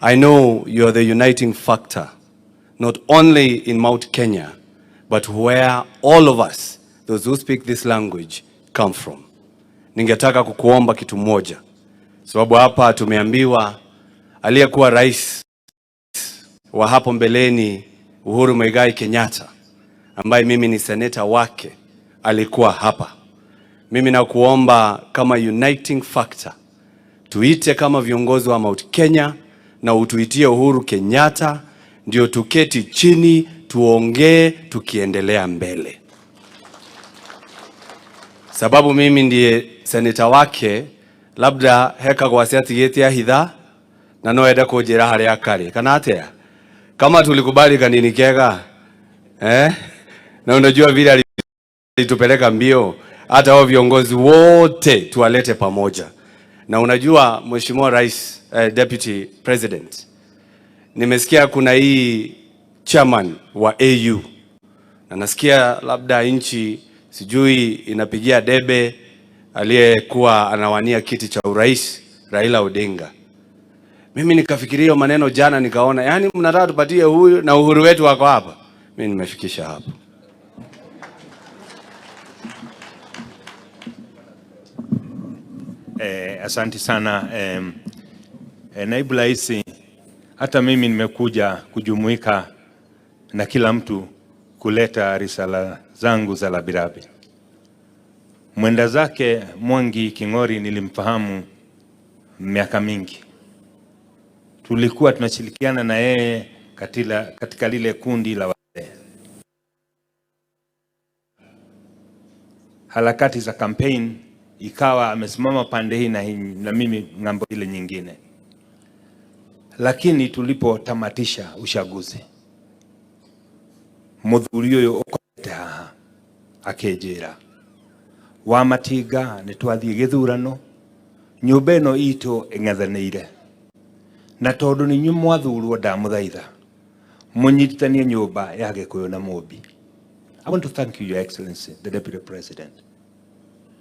I know you are the uniting factor, not only in Mount Kenya, but where all of us, those who speak this language, come from. Ningetaka kukuomba kitu moja, sababu hapa tumeambiwa aliyekuwa rais wa hapo mbeleni Uhuru Muigai Kenyatta, ambaye mimi ni seneta wake, alikuwa hapa. Mimi nakuomba kama uniting factor, tuite kama viongozi wa Mount Kenya na utuitie Uhuru Kenyatta, ndio tuketi chini tuongee tukiendelea mbele, sababu mimi ndiye seneta wake, labda heka gwasi atigĩte ahitha na no ende kũnjĩra harĩa akarĩ kana atĩa, kama tulikubali kanini kega, eh? Na unajua vile alitupeleka mbio, hata hao viongozi wote tuwalete pamoja. Na unajua Mheshimiwa Rais, Deputy President, nimesikia kuna hii chairman wa AU na nasikia labda nchi sijui inapigia debe aliyekuwa anawania kiti cha urais Raila Odinga. Mimi nikafikiria hiyo maneno jana, nikaona yani mnataka tupatie huyu na uhuru wetu wako hapa. Mimi nimefikisha hapo. Asante sana Naibu Rais, hata mimi nimekuja kujumuika na kila mtu kuleta risala zangu za labirabi. Mwenda zake Mwangi King'ori nilimfahamu miaka mingi, tulikuwa tunashirikiana na yeye katika lile kundi la wazee, harakati za campaign, ikawa amesimama pande hii na mimi ng'ambo ile nyingine, lakini tulipotamatisha uchaguzi muthuri uyu ukomete haha akinjira wa Matinga ni twathie githurano nyumba ino itu ing'ethanĩire na tondu ni inyuĩ mwathurwo ndamũthaitha mũnyitithanie nyũmba ya Gĩkũyũ na Mũmbi. I want to thank you, Your Excellency, the Deputy President.